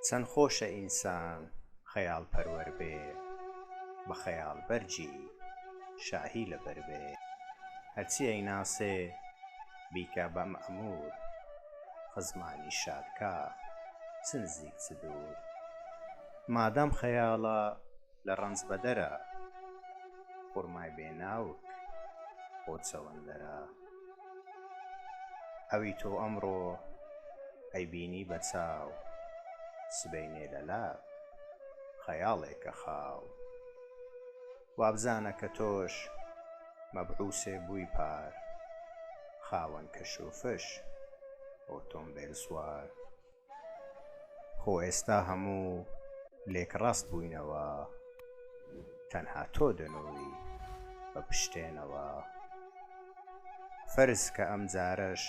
چەند خۆشە ئینسان خەیاڵ پەروەر بێ بە خەیاڵ بەرگی شاهی لەبەر بێ. هەرچی ئەیناسێ بیکا بە مەئموور خزمانی شاد کا چ نزیک چ دوور. مادام خەیاڵە لە ڕەنج بەدەرە خورمای بێ ناوک بۆ چەوەندەرە. ئەوی تۆ ئەمڕۆ ئەیبینی بە چاو سبەینێ لە لات خەیاڵێکە خاو. وابزانە کە تۆش مەبعوسێ بووی پار خاوەن کەش و فش ئۆتۆمبێل سوار. خۆ ئێستا هەموو لێک ڕاست بووینەوە تەنها تۆ دەنووی بە پشتێنەوە فەرز کە ئەم جارەش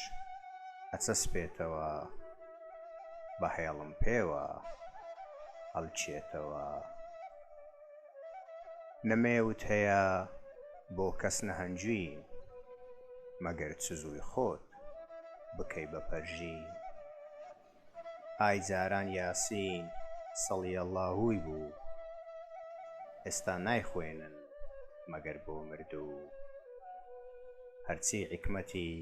ئەچەسپێتەوە بە هێڵم پێوە ئەلکێتەوە نە مێوت هەیە بۆ کەس نە هەنجوین مەگەر چزووی خۆت بکەی بە پەرژین ئای جاران یاسین سەڵیەڵاهووی بوو ئێستا نایخوێنن مەگەر بۆ مردوو هەرچی عیکمەتی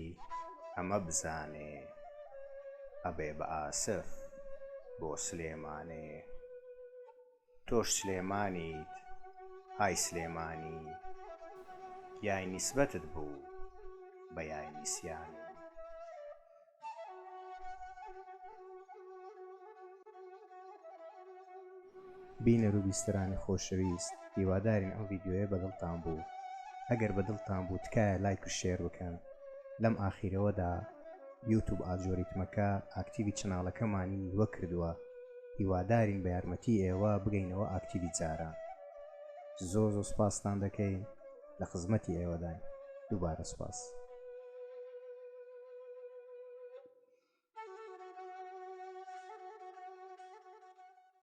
ئەمە بزانێ ئەبێ بە ئاسف بۆ سلێمانێ. تۆش سلێمانیت ئای سلێمانی یای نیسبەتت بوو بە یای نیسیانی. بینەر و بیستەرانی خۆشەویست هیوادارین ئەم ڤیدیۆیە بەدڵتان بوو ئەگەر بەدڵتان بوو تکایە لایک و share بکەن لەم ئاخیرەوەدا یوتوب ئالجۆریتمەکە active ی channel ەکەمانی نیوە کردووە هیوادارین بە یارمەتی ئێوە بگەینەوە active ی جاران زۆر زۆر سوپاستان دەکەین لە خزمەتی ئێوەداین دووبارە سوپاس.